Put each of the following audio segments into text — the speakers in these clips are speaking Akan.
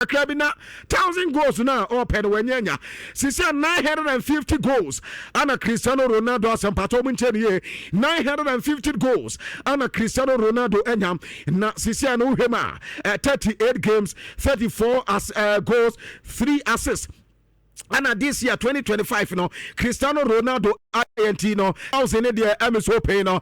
Kakra bi na 1,000 goals no a ɔpɛ no wanya anya sisi a 950 goals ana Cristiano Ronaldo. Asɛmpatɔ mu nkyɛn yie, 950 goals ana Cristiano Ronaldo anya, na sisi a no wohwɛ mu a, 38 games, 34 as goals, 3 assists ana this year 2025 no Cristiano Ronaldo ayɛ. Nti no thousand ne deɛ ɛmi so pɛn no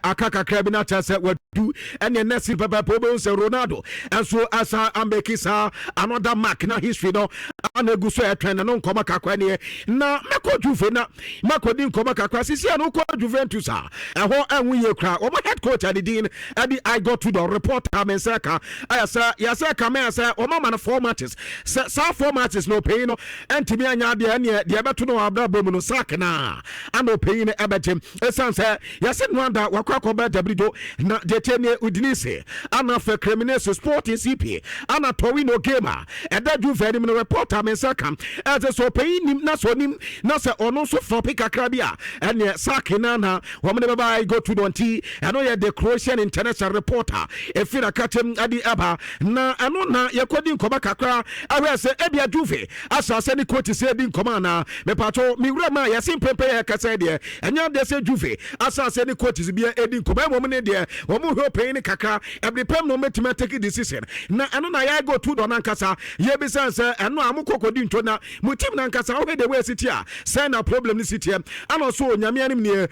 aka kakra bi na kyerɛ sɛ wadu. Ɛne ɛnɛ si pɛpɛpɛ, wobɛhu sɛ Ronaldo ɛnso asa amake saa another mark na history no ana egu so ɛtwɛn na no. Nkɔmɔ kakra neɛ na mɛkɔ Juve na mɛkɔdi nkɔmɔ kakra. Sisi a no kɔ Juventus a, ɛhɔ ɛho yie kora. Wɔn head coach ade din ɛde Igor Tudor. Report a me nsa ka ɛyɛ sɛ yɛsɛ ka mɛ sɛ wɔn ama no four matches, sɛ saa four matches na ɔpanyin no ɛntumi anya adeɛ, ɛneɛ deɛ ɛbɛto no abrabɔ mu no, sack na ana ɔpanyin no ɛbɛgye. Ɛsiane sɛ yɛsɛ no ada wakɔ akɔbɛ dabrido na deɛ kyɛ ne Udinese ana afɛ Cremonese, Sporting CP ana Torino game a ɛda Juve anim no. Report a me nsa ka ɛsɛ sɛ ɔpanyin nim na sɛ ɔnim na sɛ ɔno nso flop kakra bi a, ɛneɛ sack na na wɔn de bɛba Igor Tudor. Nti ɛno yɛ the Croatian international reporter ɛfiri akakyɛm ɛde ɛba, na ɛno na yɛkɔdi nkɔmɔ kakra awɛ sɛ ebia Juve asase ne coach sɛ di nkɔmɔ anaa. Mepatɔ mewura mu a, yɛse mpempɛ yɛ kɛsɛ deɛ, ɛnyɛ adeɛ sɛ Juve asase ne coaches bi edi nkɔmɔ. Ɛmɔ ne deɛ wɔn hwɛ ɔpanyin ne kakra ɛbiri pɛm na wɔn bɛtumi atake decision, na ɛno na yɛ Igor Tudor nankasa yɛbisa sɛ ɛno a mokɔ kɔdi nto na mo team nankasa, wohwɛ de wei si ti a, sɛn na problem no si teɛ? Ana ɔso Onyame anim nie,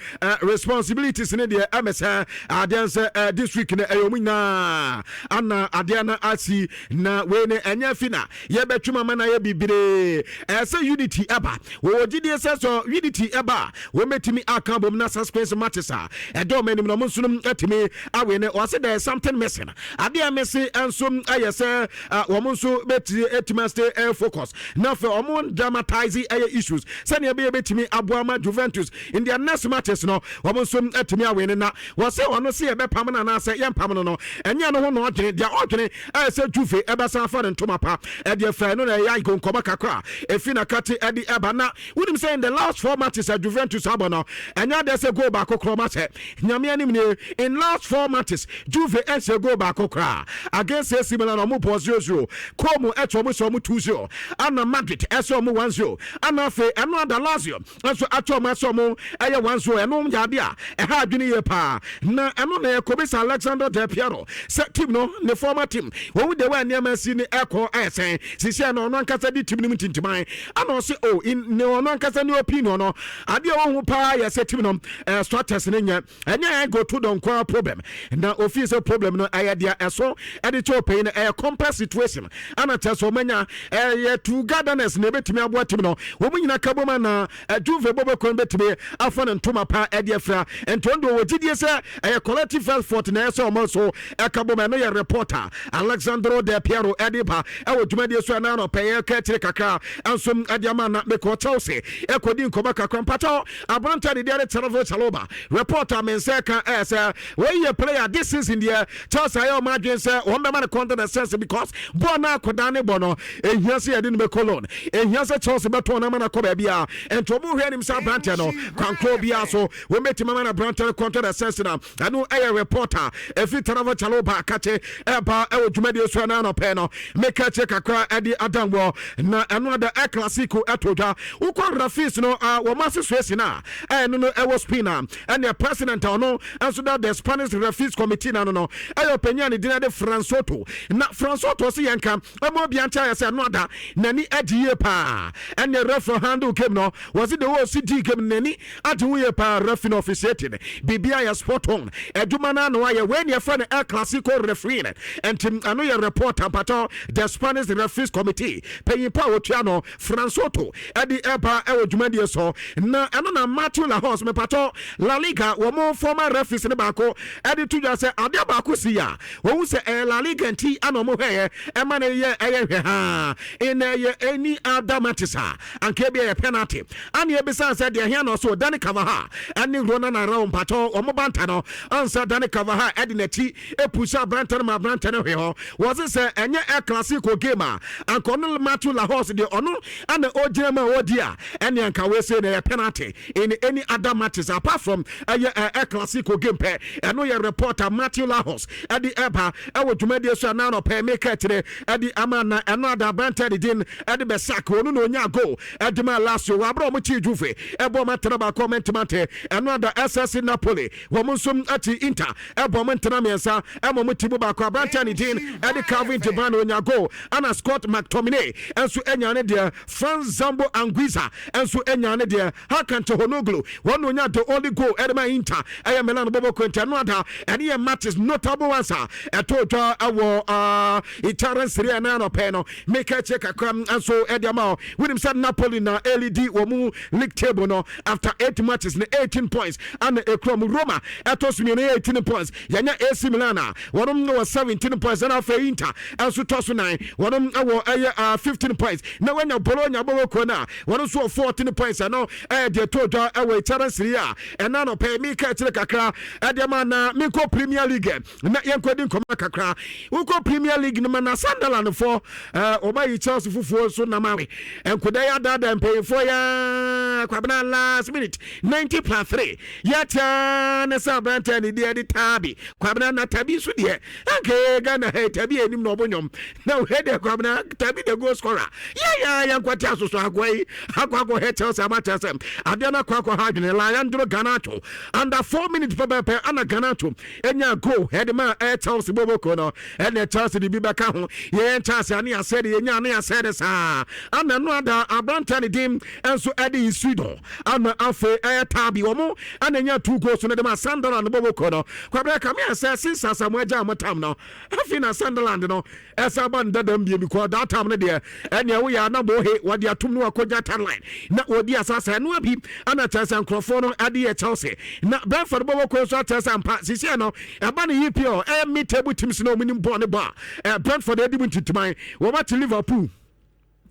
responsibilities ne deɛ ɛmɛ sɛ adeɛ sɛ this week no ɛyɛ ɔmo nyinaa ana adeɛ no asi, na wei ne ɛnyɛ fi na yɛbɛtwem ama no ayɛ bibiree. Ɛyɛ sɛ unity ɛba, wɔwɔ gyidie sɛ sɛ unity ɛba a, wɔmɛtumi aka bom na suspense matches a ɛdɔ ɔmo anim na ɔmo nso no atumi awe ne. Ɔse there is something missing. Adeɛ a mese nso ɛyɛ sɛ wɔn nso bɛtumi atumi stay focus na afei ɔmo dramatize ɛyɛ issues sɛnea ɛbɛyɛ bɛtumi aboa ma Juventus in their next matches no, wɔn nso atumi awe ne. Na wɔsɛ ɔno sɛ yɛbɛpam no anaasɛ yɛmpam no, ɛnyɛ no ho na ɔdwene. Deɛ ɔdwene ɛyɛ sɛ Juve ɛbɛsan afa ne ntoma pa ɛdeɛ fɛ no na ɛyɛ ayiko. Nkɔmɔ kakra efi na kate ɛde ɛba na wonim sɛ in the last four matches a Juventus abɔ no, ɛnyɛ adeɛ sɛ goal baako korɔ ma sɛ Nyame anim nie. In last four matches, Juve ɛnhyɛ goal baako koraa. Against AC Milan, ɔmo bɔ 0-0. Como ɛkyɛ ɔmo sɛ ɔmo 2-0, ana Madrid ɛsɛ ɔmo 1-0, ana afei ɛno ada Lazio nso akyɛ ɔmo ɛsɛ ɔmo ɛyɛ 1-0. Ɛno yɛ ade a ɛha adwene yie paa, na ɛno na yɛkɔbisa Alexander Del Piero sɛ team no, ne former team, wɔn de wɔ nneɛma si ne ɛkɔ ɛyɛ sɛn sisi ɛna ɔno ankasa di team no mu ntintiman. Ana ɔsɛ o in ne ɔno ankasa ne opinion no, adeɛ a wɔn ho paa yɛ sɛ team no structures ne nyɛ ɛnyɛ Igor Tudor nkoa problem, na ofii sɛ problem no ɛyɛ deɛ ɛso ɛde kyɛ ɔpanyin no, ɛyɛ complex situation ana kyerɛ sɛ ɔmanya ɛyɛ togetherness na ɛbɛtumi aboa team no, wɔn nyinaa ka bom ana Juve bɔbɔkɔ no bɛtumi afa ne ntoma pa ɛde afira. Nti ɔno deɛ ɔwɔ gyidie sɛ ɛyɛ collective effort na ɛyɛ sɛ ɔmo nso ɛka bom. Ɛno yɛ reporter Alexandro Del Piero ɛde ba ɛwɔ dwumadie so. Ɛna anɔpɛ yɛ ka akyire kakra nso ɛde ama na mekɔ Chelsea ɛkɔdi nkɔmɔ kakra. Mpakyɛw, aberante de deɛ de Trevoh Chalobah, reporter me nsa ka ɛyɛ sɛ wɔyi yɛ player this season deɛ, Chelsea ayɛ ɔmo adwene sɛ wɔn bɛma no contract extension, because bɔɔl no akɔda ne bɔ no, ehia sɛ yɛde no bɛkɔ loan, ehia sɛ Chelsea bɛtɔn no ama no akɔ baabi a. Nti ɔmo hwɛ anim sɛ aberanteɛ no kwankoro biara so wɔn bɛtumi ama no aberanteɛ no contract extension a. Ɛno ɛyɛ reporter efi Trevoh Chalobah kakye ɛba ɛwɔ dwumadie so. Ɛna anɔpɛ no meka kyerɛ kakra ɛde adanwɔ na ɛno ada El Clasico ɛto dwa. Wokɔ referees no, wɔn association a ɛno no ɛwɔ Spain a, ɛne president a ɔno nso da the Spanish Referees Committee na no ɛyɛ ɔpanyin a ne din de Fran Soto. Na Fran Soto si yɛn ka ɛma obi ankyɛ ayɛ sɛ ɛno ada n'ani agye yie paa. Ɛne referee handle game no, wɔsi de wɔsi di game, n'ani agye ho yie paa. Referee no officiating biribi ayɛ spot on, adwuma no ano ayɛ wei ne yɛfrɛ no El Clasico referee. Nti ɛno yɛ reporter mpatɔ the Spanish Referees Committee panyin pa a wɔtua no, Fran Soto, ɛde ɛba ɛwɔ dwumadie so. Na ɛno na Mateu Lahoz, mepatɔ La Liga wɔn former referees ne baako, ɛde to dwa sɛ adeɛ baako si a wɔn sɛ ɛyɛ La Liga nti ana wɔn hwɛɛ ɛma no yɛ ɛyɛ hwɛ haa ɛna ɛyɛ any other matches a, anka ebi ɛyɛ penalty. Ana ebisa sɛ deɛ ɛhɛn na ɔso Dani Carvajal ɛne Ronald Araujo, mpatɔ wɔn banta no ansa Dani Carvajal ɛde n'akyi epusa aberante no ma aberante no hwɛ hɔ. Wɔse sɛ ɛnyɛ El Clasico game a, anka ɔno Mateu Lahoz deɛ, ɔno ana ɔgyina mu a ɔdi a, ɛne anka wɔese na ɛyɛ penalty. starting in any other matches apart from ɛyɛ ɛ Clasico game pɛ. Ɛno yɛ reporter Matthew Lahos ɛde ɛba ɛwɔ dwumadie so ɛna anɔpɛ meka kyerɛ ɛde ama. Na ɛno ada aberantɛ de din ɛde bɛsak ɔno na onya goal ɛde ma Lazio wɔ aberɛ ɔmo kyi Juve ɛbɔ ɔmo atena baako ɔmo ntemante. Ɛno ada SSC Napoli wɔn nso akyi Inter ɛbɔ ɔmo ntena mmiɛnsa ɛma ɔmo ti mu baako. Aberantɛ ne din ɛde Calvin De Bruyne onya goal, ana Scott McTominay ɛnso anya ne deɛ. Franz Zambo Anguissa ɛnso anya ne deɛ. Hakan Calhanoglu wɔn na onya the only goal ɛde ma Inter ɛyɛ Milan bɔbɔ kɔnti. Ɛno ada ɛne yɛ matches notable ones a ɛtɔ dwa ɛwɔ Italian Serie A na anɔpɛ no meka kyerɛ kakra nso ɛde ama wo. Wonim sɛ Napoli na ɛlead wɔ mu league table no after eight matches ne 18 points ana ekura mu. Roma ɛtɔ so mmienu, 18 points. Yɛnya AC Milan a wɔnom wɔ 17 points, ɛna afei Inter ɛnso tɔ so nine, wɔnom ɛwɔ ɛyɛ 15 points, na wɔnya Bologna bɔwɔ kuo no a wɔn nso wɔ 14 points. Ɛno ɛyɛ deɛ to dwa ɛwɔ Italian Serie A ɛna anɔpɛ meka kyerɛ kakra ɛde ama. Na menkɔ Premier League na yɛnkɔdi nkɔmɔ kakra. Wokɔ Premier League no ma na Sunderland foɔ ɔba yi Chelsea fufuo so nam awe nkoda yɛ adada mpanyinfoɔ yɛ kwabena last minute 90+3 yɛtia ne sɛ aberanteɛ ne deɛ de taabi kwabena na tabi nso deɛ anka Ghana ha tabi anim na ɔbɔ nnwom na wohɛ deɛ kwabena tabi the goal scorer yɛyɛ yɛnkɔte asoso agoa yi akɔ hɛ Chelsea ama Chelsea adeɛ no akɔ ha adwene. Alejandro Garnacho under 4 minutes pɛpɛpɛ ana Garnacho ɛnya goal ɛde ma ɛyɛ Chelsea boboko no. Ɛna Chelsea de bi bɛka ho yɛyɛ Chelsea ane asɛ de yɛnya ane asɛ de saa ana no ada aberanteɛ ne din ɛnso ɛde Isidro ana afei ɛyɛ Tabi wɔn ana nya two goals no de ma Sunderland boboko no. Kwabrɛ kame asɛ since Asamoah gya mo tam no, afei na Sunderland no ɛsɛ aba no dadam bie, because that time no deɛ ɛneɛ woyɛ anabɔ he wɔde atom no wakɔgya tan line na wɔdi asasa. Ɛno abi ana kyerɛ sɛ nkurɔfoɔ no ade yɛ Chelsea na Brentford bɔbɔ nso akyerɛ sɛ ampa sisiɛ no ɛba ne EPL ɛyɛ mid table teams na ɔmo nim bɔɔl ne bɔ a Brentford adi mu ntitiman. Wɔn Liverpool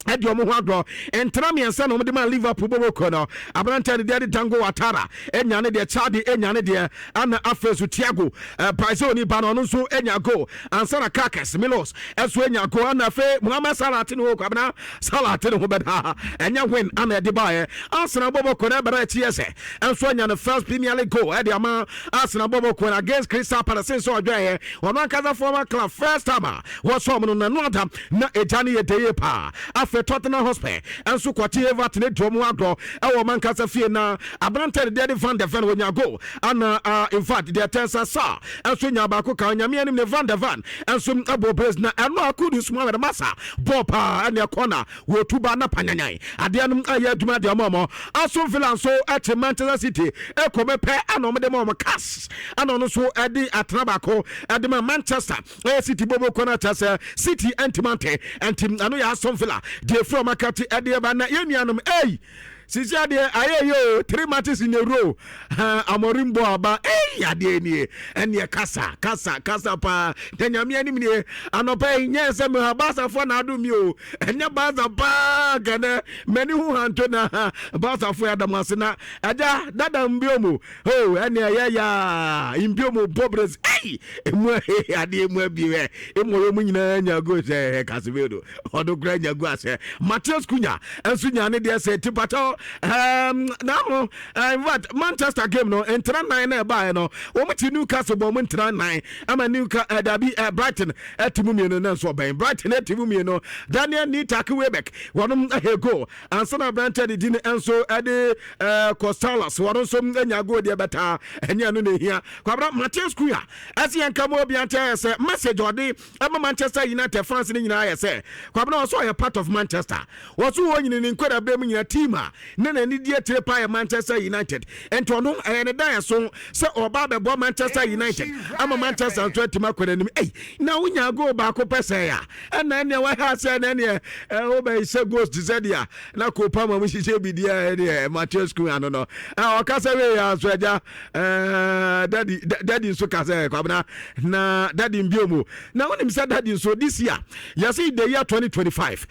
ɛde ɔmo ho agorɔ ntena mmiɛnsa na ɔmo de ma Liverpool bɔbɔ kɔ no. Aberanteɛ no deɛ de Dango Watara ɛnya ne deɛ, Chadi ɛnya ne deɛ, ana afei so Tiago Brazil ni ba no ɔno nso ɛnya goal ansa na Kakes Milos ɛso ɛnya goal, ana afei Mohamed Salah ate ne ho. Kwabena Salah ate ne ho bɛda ɛnyɛ win ana ɛde baeɛ. Arsenal bɔbɔ kɔ no ɛbɛrɛ akyi yɛ sɛ ɛnso anya ne first Premier League goal ɛde ama Arsenal bɔbɔ kɔ no against Crystal Palace nso ɔdwɛn ɔno ankasa former club first time a wɔsɔ ɔmo no nanu ada na egya no yɛ de yie paa. Afei Tottenham Hotspur ɛnso kɔte Everton edi ɔmo agorɔ ɛwɔ ɔmo ankasa fie na aberante de deɛ de Van de Ven wɔnya goal ana in fact deɛ tɛnsa sa ɛnso nya baako ka Onyame anim ne Van de Ven ɛnso ɛbɔ brace na ɛno Akudus Mohammed masa bɔɔl paa ɛne ɛkɔ wɔtu ba na panyanyan adeɛ no ɛyɛ adwuma deɛ ɔmo Aston Villa nso ɛte Manchester City ɛkɔ bɛpɛ ɛna ɔmo de ma ɔmo cas ɛna ɔno nso ɛde atena baako ɛde ma Manchester ɛyɛ City bobo kɔ no akyɛ sɛ City ɛntimante ɛntim. Ɛno yɛ Aston Villa deɛ firi ɔmo akati ɛde ɛba. Na yɛn nuanom ɛyi sisi adeɛ ayɛ yɛ o, three matches in a row Amorim bɔ aba ɛyi adeɛ nie ɛneɛ kasa kasa kasa paa na Nyame anim nie. Anɔpɛ yi nyɛ sɛ mɛ Baasafoɔ na adum mi o, ɛnyɛ Baasa paa kɛnɛ mɛni hu hanto na Baasafoɔ yɛ adamu ase na ɛgya dada mbiomu o ɛneɛ yɛ yaa mbiomu bɔ brace ɛyi emu adeɛ emu abie ɛ emu ɔyɛ mu nyinaa nya go sɛ Casemiro ɔdo kura nya go asɛ Matheus Cunha ɛnso nya ne deɛ sɛ tipatɔ naano. In fact, Manchester game no ntena nan na ɛbaeɛ no wɔn ti Newcastle bɔ wɔn ntena nan ama Newcastle dabi Brighton ɛti mu mmienu na nso ɔbɛn Brighton ɛti mu mmienu. Daniel Nii Tackie Welbeck wɔn ɛhɛ goal ansa na aberante de di ne nso ɛde Costalas wɔn nso anya goal deɛ bɛtaa ɛnyɛ no na ehia. Kwabra Matheus Cunha ɛsi yɛn kama obi ankyɛ sɛ message ɔde ɛma Manchester United fans ne nyinaa yɛ sɛ kwabena ɔsɔ ɔyɛ part of Manchester. Wɔso wɔ nyini ne nkɔda bɛrɛ mu nyina team a ne n'ani di akyire pa yɛ Manchester United, nti ɔno ɛyɛ ne dan so sɛ ɔba abɛbɔ Manchester United ama Manchester nso atumi akɔ n'anim. Ɛy na wonya goal baako pɛ sɛ a ɛna ɛneɛ wɔha sɛ ɛna ɛneɛ wobɛhyɛ goals te sɛ deɛ na kopa ma mu hyehyɛ bi deɛ ɛneɛ Matheus Cunha no ɔkasa wei yɛ nso agya daddy daddy nso kasa kwabena na daddy mbio mu na wonim sɛ daddy nso this year yɛsɛ the year 2025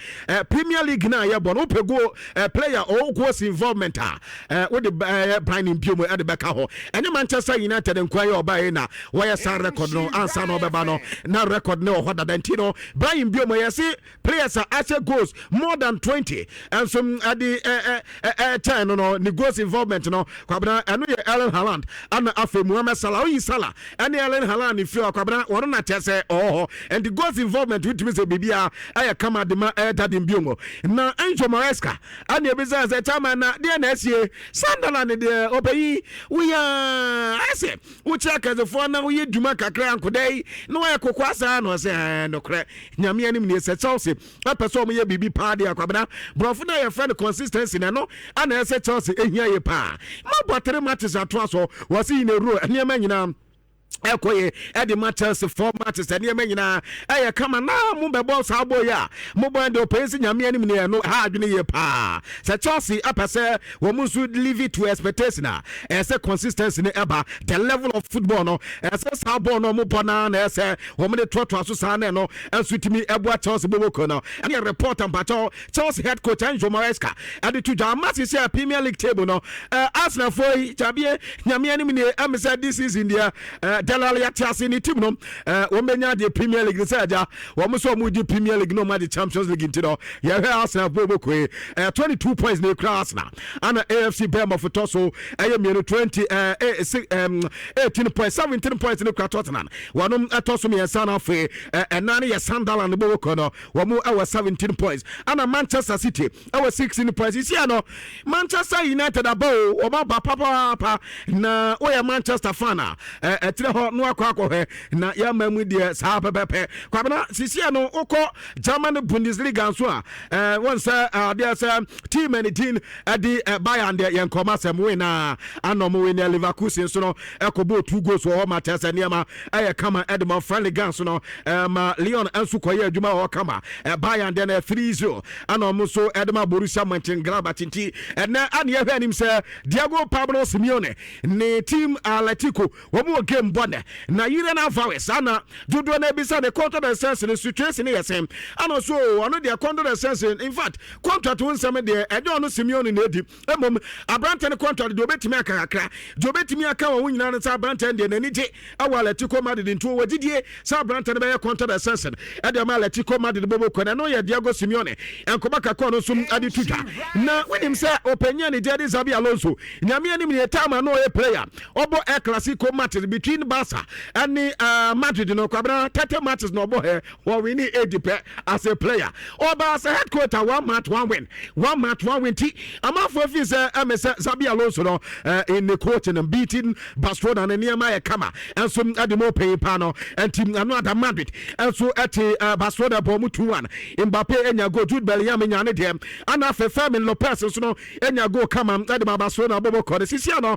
Premier League na yɛbɔ no wopɛ goal player ɔwɔ Goals involvement a wode Bryan Mbeumo ɛde bɛka hɔ. Ɛne Manchester United nkoa yɛ ɔbaeɛ na wɔyɛ saa record no. Ansa na ɔbɛba no, na record no wɔ hɔ dada. Nti no Bryan Mbeumo, yɛse players a ahyɛ goals more than 20 ɛnso ɛde ɛkyɛn no, ne goals involvement no, Kwabena, ɛno yɛ Erling Haaland ana afei Mohamed Salah. Oyi Salah ɛne Erling Haaland ne fie, Kwabena, wɔn na kyɛ sɛ ɔwɔ hɔ. Nti goals involvement, wotumi sɛ biribiara ɛyɛ kama de ma ɛyɛ Dade Mbeumo. Na Enzo Maresca ɛne ebisa sɛ, "Chairman, na deɛ na ɛsie Sunderland deɛ, ɔbɛyi woyɛ ɛsɛ wokyerɛ akɛsefoɔ na woyɛ dwuma kakra nkoda yi na wɔyɛ koko asaa?" Na ɔsɛ, "Ɛɛ, nokorɛ Nyame anim nie, sɛ Chelsea ɛpɛ sɛ ɔmoyɛ biribi paa deɛ, Kwabena, borɔfo no a yɛfrɛ no consistency na ɛno ana ɛsɛ Chelsea ɛhia yɛ paa. Mabɔ three matches atoa so." Wɔse yi na ɛwuro nneɛma nyinaa ɛkɔ yɛ ɛde ma Chelsea. Four matches, nneɛma nyinaa ɛyɛ kama na mo bɛbɔ saa bɔ yi a mobɔ deɛ, ɔpɛyin sɛ Nyame anim ne ɛno ha adwene yie paa sɛ Chelsea apɛ sɛ wɔn nso live it to expectation a, ɛsɛ consistency ne ɛba the level of football no. Ɛsɛ saa bɔɔl no ɔmo bɔ naa na ɛsɛ wɔn de toatoa so saa na ɛno ɛnso tumi ɛboa Chelsea bɔbɔ no. Ɛne yɛ report mpakyɛw Chelsea head coach Enzo Maresca ɛde to dwa ama sisi a Premier League table no, Arsenal foɔ yi kyabie, Nyame anim nie, ɛmi sɛ this season deɛ, Delali ate ase ne team no, wɔn bɛnya deɛ Premier League sɛ agya wɔn nso wɔn di Premier League na wɔn agye Champions League. Nti no yɛhwɛ Arsenal bɔ bɔkɔ yi, 22 points na ekura Arsenal, ana AFC Bournemouth tɔ so ɛyɛ mmienu, 20 ɛɛ 18 points, 17 points ne kura Tottenham, wɔn ɛtɔ so mmiɛnsa. Na afei ɛnan no yɛ Sunderland bɔ bɔkɔ no, wɔn ɛwɔ 17 points, ana Manchester City ɛwɔ 16 points. Isi ano Manchester United aba o, wɔn aba papaapa. Na woyɛ Manchester fan a, ɛkyerɛ hɔ na wakɔ akɔhwɛ na yɛama mu deɛ saa pɛpɛpɛ. Kwabena, sisi ano wokɔ German Bundesliga nso a, wɔn sɛ adeɛ sɛ team ɛne din ɛde Bayern deɛ, yɛn nkɔmɔ asɛm wei na ana ɔmo wei na Leverkusen nso no ɛkɔ bɔ two goals wɔ hɔ ma kyerɛ sɛ nneɛma ɛyɛ kama ɛde ma friendly guns no ma Lyon nso kɔyɛ adwuma wɔ hɔ kama. Bayern deɛ no 3-0 ana ɔmo nso ɛde ma Borussia Mönchengladbach. Nti ɛnɛ ana yɛhwɛ anim sɛ Diego Pablo Simeone ne team Atletico wɔn wɔ game bɔ nɛ. Na Julian Alvarez, ana dodoɔ no ebisa ne contract extension ne situation yɛ sɛn, ana so ɔno deɛ contract extension, in fact contract ho nsɛm deɛ, ɛnyɛ ɔno Simeone na edi. Mmom aberante no contract deɛ, obetumi aka kakra deɛ obetumi aka wɔn ho nyinaa no sɛ aberante no deɛ, n'ani gye ɛwɔ Atletico Madrid, nti wɔ gyidie sɛ aberante no bɛyɛ contract extension ɛde ama Atletico Madrid bɔbɔ kɔ. Ɛno yɛ Diego Simeone nkɔmɔ kakra no nso ɛde to dwa. Na wonim sɛ ɔpanyin ne deɛ de Xabi Alonso, Nyame anim ne time a na ɔyɛ player, ɔbɔ El Clasico matches between Barca ɛne Madrid no, Kwabena, 30 matches na ɔbɔ hɛ, wɔwin 80 pɛ as a player. Ɔba as a head coach a, one match one win, one match one win. Ti amanfoɔ fi sɛ ɛmɛ sɛ Xabi Alonso no in the coaching and beating Barcelona ne nneɛma yɛ kama ɛnso ɛde mo panyin paa no. Ɛnti ano ada Madrid ɛnso ɛte Barcelona bɔ mu 2-1. Mbappe enya goal, Jude Bellingham enya ne deɛ, ana afei Fermin Lopez nso no enya goal kama ɛde ma Barcelona bɔbɔ kɔ ne sisi ano.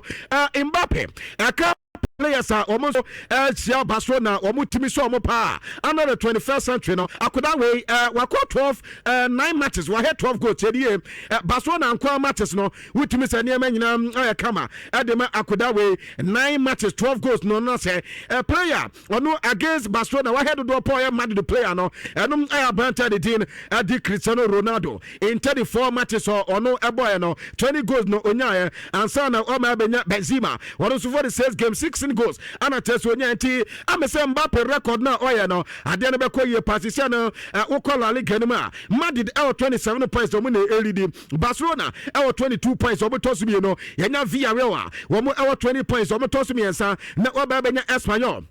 Mbappe ɛka players a wɔn nso ɛhyia Barcelona, wɔn timi so wɔn paa under the 21st century no. Akoda wei wakɔ 12 nine matches, wahɛ 12 goals. Kyɛ die Barcelona nkoa matches no, wotumi sɛ nneɛma nyinaa ɛyɛ kama ɛde ma akoda wei. Nine matches, 12 goals no sɛ player ɔno against Barcelona wahɛ dodoɔ pɔ ɔyɛ Madrid player no, ɛnom ɛyɛ aberante de din ɛde Cristiano Ronaldo. In 34 matches ɔno ɛbɔɛ no, 20 goals no onyaeɛ. Ansa na ɔma ɛbɛnya Benzema, ɔno nso 46 games, 16 goals ana kyerɛ sɛ onya. Nti ame sɛ Mbappe record no a ɔyɛ no, adeɛ no bɛkɔ yie paa. Sisia no wokɔ La Liga no mu a, Madrid ɛwɔ 27 points, ɔmo na ɛlead. Barcelona ɛwɔ 22 points, ɔmo tɔ so mmienu. Yɛnya Villarreal a wɔn ɛwɔ 20 points, ɔmo tɔ so mmiɛnsa, na wɔbɛn bɛnya Espanyol,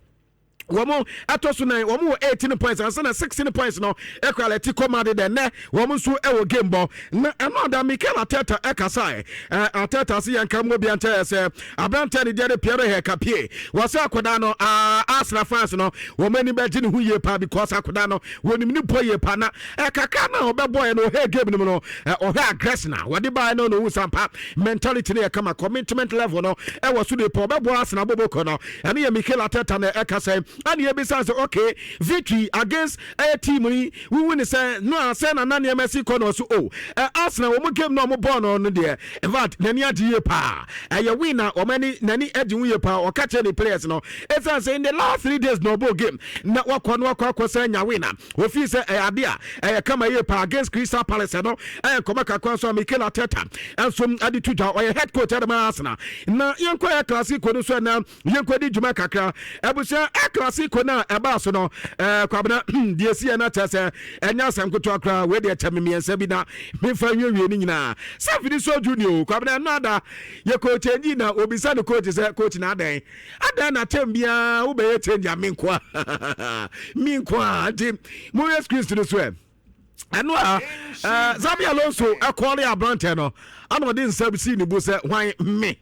wɔn ɛtɔ so nan, wɔn wɔ 18 points. Ansa na 16 points no ɛkɔ Atletico Madrid. Ɛnɛ wɔn nso ɛwɔ game bɔ. Na ɛno ada Mikel Arteta ɛkasa ɛ Arteta se yɛn ka mu obi ankyɛ yɛ sɛ aberante ne deɛ de Piero Hincapie, wɔsɛ akwadaa no aa Arsenal fans no wɔn ani bɛgye ne ho yie paa, because akwadaa no wɔnim ne bɔ yie paa. Na ɛkakra na ɔbɛbɔ yɛ no, ɔhɛ game no mu no, ɔhɛ aggression a wɔde baa no na owu sampa mentality no yɛ kama, commitment level no ɛwɔ so de pɔ ɔbɛbɔ Arsenal bɔbɔ kɔ no. Ɛno yɛ Mikel Arteta na ɛkasa. Ɛna yɛbisa sɛ, okay, victory against ɛyɛ team yi, wohu ne sɛ no a sɛ na na nneɛma si kɔ no so o, ɛ Arsenal wɔn game na wɔn bɔɔl no no deɛ, in fact, n'ani agye yie paa. Ɛyɛ win na wɔn ani n'ani agye ho yie paa. Ɔka kyerɛ ne players no, ɛsiane sɛ in the last 3 days na ɔbɔ game na wakɔ no wakɔ akɔ sɛ nya win a ofii sɛ ɛyɛ ade a ɛyɛ kama yie paa against Crystal Palace no. Ɛyɛ nkɔmɔ kakra nso a Mikel Arteta nso ade to dwa, ɔyɛ head coach ɛde ma Arsenal. Na yɛnkɔ yɛ Classico no so, ɛna yɛnkɔ di dwuma kakra. Abusua, ɛ Classico no a ɛbaa so no, Kwabena, deɛ esi yɛ no kyerɛ sɛ ɛnyɛ asɛm ketewa koraa. Wei deɛ, kyɛ me mmiɛnsa bi na memfa nwiewie no nyinaa sɛ Vinicius Junior o. Kwabena, ɛno ada yɛkɔ change na obisa no coach sɛ, "Coach, na adɛn adɛn na term biara wobɛyɛ change a me nko a?" Nti moyɛ screens no so ɛ, ɛno a Xabi Alonso ɛkɔɔle aberantɛ no, ana ɔde nsa sii ne bo sɛ, "Hwan, me?"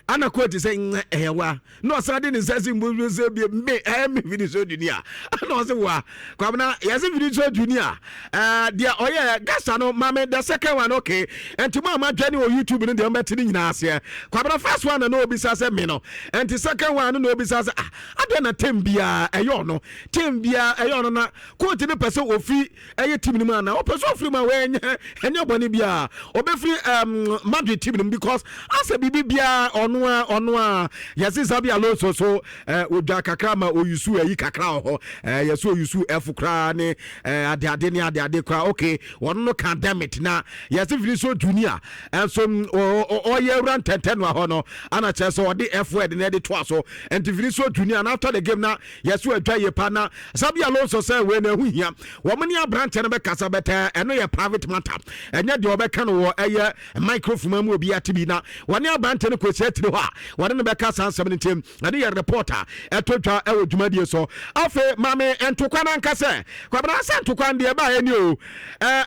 Ana coach sɛ, "Ɛyɛ wa." Na ɔsan de ne nsa si mbo sɛ, "Bie, me, ɛyɛ me, Vinicius Junior." Ana ɔsɛ, "Wa." Kwabena, yɛsɛ Vinicius Junior deɛ ɔyɛ gasa no, maame, the second one, okay. Nti mo a ma dwa ne wɔ YouTube no deɛ, ɔmbɛte ne nyinaa aseɛ. Kwabena, first one na na obisa sɛ me no, nti second one no na obisa sɛ, "Ah, adeɛ na term biara ɛyɛ ɔno, term biara ɛyɛ ɔno?" Na coach no pɛ sɛ ofi ɛyɛ team no mu ana ɔpɛ sɛ ɔfiri mu a, wɔnyɛ ɛnyɛ bɔne biara, ɔbɛfiri Madrid team no mu because asɛ biribi biara ɔno a ɔno a. Yɛse Xabi Alonso so odwa kakra ma oyusu ayi kakra wɔ hɔ. Yɛsɛ oyusu ɛfo koraa ne adeade ne adeade koraa. Okay, ɔno no ka damn it. Na yɛse Vinicius Junior ɛnso ɔyɛ wura ntɛntɛn no hɔ no, ana kyerɛ sɛ ɔde F word na ɛde toa so. Nti Vinicius Junior na after the game na yɛso adwa yie pa na Xabi Alonso sɛ wei na ɛho hia wɔn ne aberanteɛ no bɛkasa bɛtɛ. Ɛno yɛ private matter, ɛnyɛ deɛ ɔbɛka no wɔ ɛyɛ microphone mu obi ate bi. Na wɔne aberanteɛ no kɔsi atiri hɔ a wɔne no bɛka saa nsɛm no. Ntam ɛne yɛ reporter ɛto dwa ɛwɔ dwumadie so. Afei maame, ntokwa no anka sɛ, Kwabena, sɛ ntokwa no deɛ ɛbaeɛ ni o.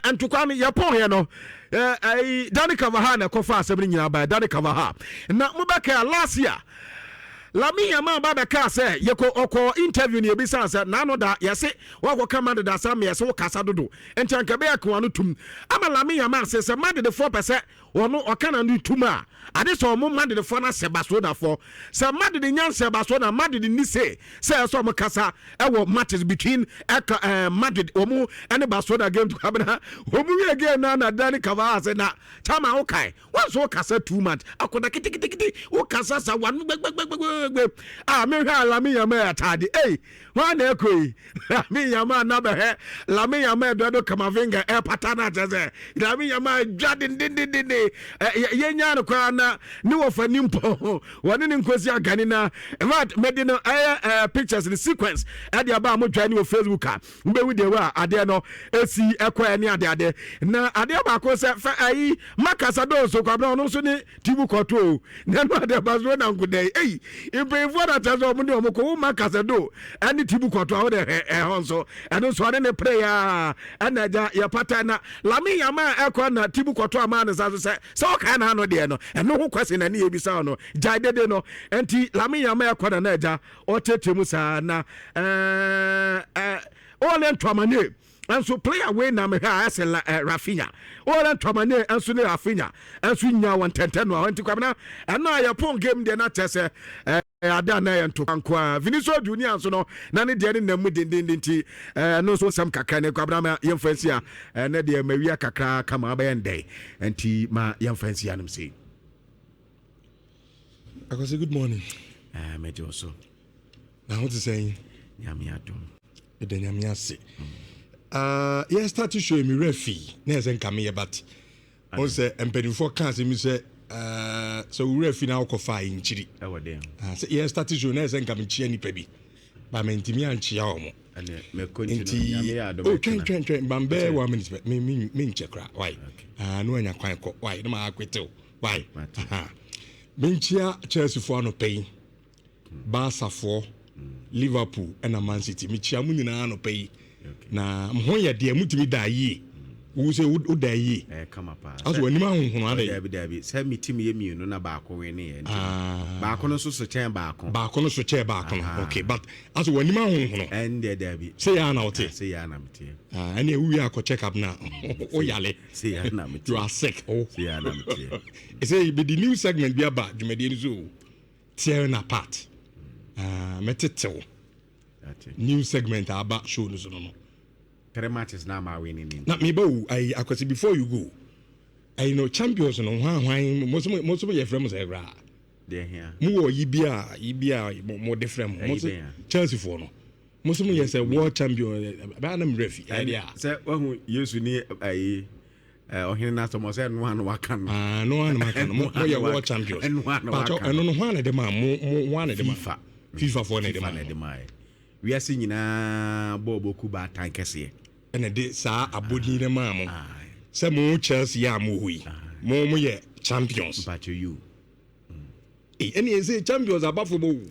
Ntokwa no yɛpɔn yɛ no, ɛyi Dani Carvajal na ɛkɔfa asɛm no nyinaa baeɛ. Dani Carvajal na mobɛka last year Lamine Yamal ba bɛka sɛ yɛkɔ ɔkɔ interview no, yɛbisa sɛ n'ano da yɛse wakɔka Madrid asɛm, yɛsɛ wo kasa dodo nti anka bɛyɛ koa no tum ama Lamine Yamal sɛ Madridfoɔ pɛ sɛ ɔno ɔka na no tum a, ade sɛ ɔmo Madridfoɔ no asɛ Barcelonafoɔ sɛ Madrid nya nsɛ Barcelona, Madrid ni se sɛ ɛsɛ ɔmo kasa ɛwɔ matches between ɛka Madrid ɔmo ɛne Barcelona game to. Abena, ɔmo wie game na Dani Carvajal sɛ, "Na chama wokae wɔn nso wokasa too much, akɔda kitikiti, wokasa sa wano gbɛgbɛgbɛgbɛgbɛ." A mehwɛ a, Lamine Yamal ataade ei, wɔn na ɛkɔ yi Lamine Yamal na bɛhwɛ Lamine Yamal Eduardo Camavinga ɛpata no akyɛ sɛ Lamine Yamal dwa dendendenden. Yɛnya no koraa na ne wɔfa ni mpɔ wɔne ne nkosi agane. Na in fact, mede no ɛyɛ pictures ne sequence ɛde aba a modwa ne wɔ Facebook a wobɛhu deɛ wɔ a adeɛ no ɛsi ɛkɔ ɛne adeade. Na adeɛ baako sɛ fɛ ayi makasa do nso, Kwabena, ɔno nso ne timu kɔto o na ɛno adeɛ Barcelona nkodɛ ei, mpanyinfoɔ na kyerɛ sɛ ɔmo ne ɔmo kɔ wo makasa do ɛne timu kɔto a wode ɛhɔ nso, ɛno nso ɔne ne pere ya ɛna agya yɛpata. Na Lamine Yamal ɛkɔ na timu kɔto ama ne nsa so sɛ ɔkae na ano deɛ no, ɛno ho kwasi na ne yɛbisa no gyae dede no. Nti Lamine Yamal ɛkɔ na agya ɔtete mu saa na ɛɛ ɛɛ ɔlɛ ntɔmane nso player wei na mehwɛ a ɛsɛ Raphinha, ɔlɛ ntɔmane nso ne Raphinha nso nya wɔn ntɛntɛn no a. Nti Kwamina, ɛno a yɛpɔn game deɛ na kyɛ sɛ ade a na yɛ nto nko a Vinicius Junior nso no na ne deɛ ne nam mu dendenden. Nti ɛno nso nsɛm kakra ne Kwabena ma yɛmfa nsi a ɛnɛ deɛ mawia kakra kama abɛyɛ ndɛn, nti ma yɛmfa nsi anom sei. Akwasi, good morning. Mɛgye wo so. Na ho te sɛn? Nyame adom. Ɛda Nyame ase. Yɛ start show mi werɛ fii na yɛ sɛ nka meyɛ, but ɔn sɛ mpanimfoɔ ka asɛm sɛ sɛ wo werɛ fi na wokɔfa a nkyiri. Ɛwɔ dɛn? Sɛ yɛ start show na yɛ sɛ nka mekyia nnipa bi ba mantumi ankyia wɔ mo. Nti oh, twɛn twɛn twɛn, ban bɛɛ 1 minute pɛ, me me menkyɛ koraa. Why? Na wanya kwan kɔ. Why? Na maa akwetew. Why? Menkyia Chelsea foɔ anɔpɛ yi, Barcafoɔ, Liverpool ɛna Man City. Mekyia mo nyinaa anɔpɛ yi. Na mo ho yɛ deɛ motumi da yie. Wo sɛ wo da yie. Kama paa. Aso w'anim ahohono adɛ? Dabi dabi, sɛ me team yɛ mmienu na baako win ne yɛ nti baako no nso so kyɛn baako. Baako no so kyɛn baako no. Okay, but aso w'anim ahohono? Ɛn deɛ dabi. Sɛ yɛ ana wote? Sɛ yɛ ana meteɛ. Ɛne wowie akɔ check up na woyale. Sɛ yɛ ana meteɛ. You are sick. Oh. Sɛ yɛ ana meteɛ. Ɛsɛ bɛdi new segment bi aba dwumadie no so o. Tearing apart. Mɛtetew. New segment a aba show no so no no. Three matches na ama win ni. Na meba o, ayi Akwasi, before you go, ayi no, champions no, hwan hwan mo so mo so yɛ frɛ mo sɛ koraa? Deɛ hia. Mo wɔ yi bi a yi bi a mo de frɛ mo. Mo so Chelsea foɔ no. Mo so mo yɛ sɛ world champion bɛyɛ na mmerɛ fi ɛyɛ deɛ a. Sɛ wahu Yesu ni ayi ɔhene no asɛm ɔsɛ ɛno ano waka no. Ah, ɛno ano waka no. Mo yɛ world champions. Ɛno ano waka no. Ɛno no hwan na de ma mo mo hwan na de ma? FIFA. FIFA foɔ na de ma. FIFA na de ma yɛ. Wiase nyinaa bɔɔl bɔ baatan kɛseɛ. Ɛna de saa abodin no maa mo. Sɛ mo Chelsea a mo hɔ yi, mo yɛ champions. Mpacho you. Ɛne ɛsɛ champions abafo bɔ wo.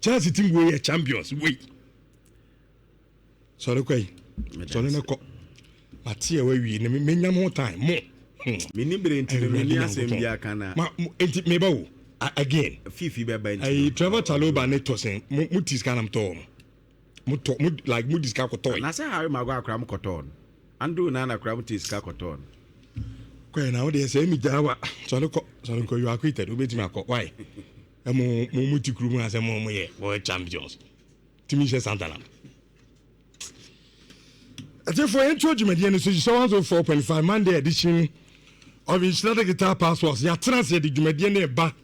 Chelsea team wei yɛ champions wei. Sɔre kɔ yi. Sɔre ne kɔ. Mate a wawie ne menya mo time mo. Meni bere nti no meni asɛm bi aka na. Ma nti meba wo again. Fifi bɛba nti. Ayi Trevor Chalobah ne Tosin mo mo ti sika nam tɔɔ no. Mo tɔ mo like mo di sika kɔtɔɔ yi. Na sɛ Harry Maguire kora mo kɔtɔɔ no. Andrew Nana kora mo ti sika kɔtɔɔ no. Kɔɛ na wo deɛ sɛ mi gyaa wa. Sɔre kɔ, sɔre kɔ, you are acquitted, wobɛtumi akɔ. Why? Mo mo mo ti kuru mu asɛ mo mo yɛ world champions. Timi hyɛ Sunderland. Ɛtifoɔ yɛn tuo dwumadie no so hyɛ 104.5 Monday edition of Nhyira Digital Passports. Yɛatena ase yɛde dwumadie no reba.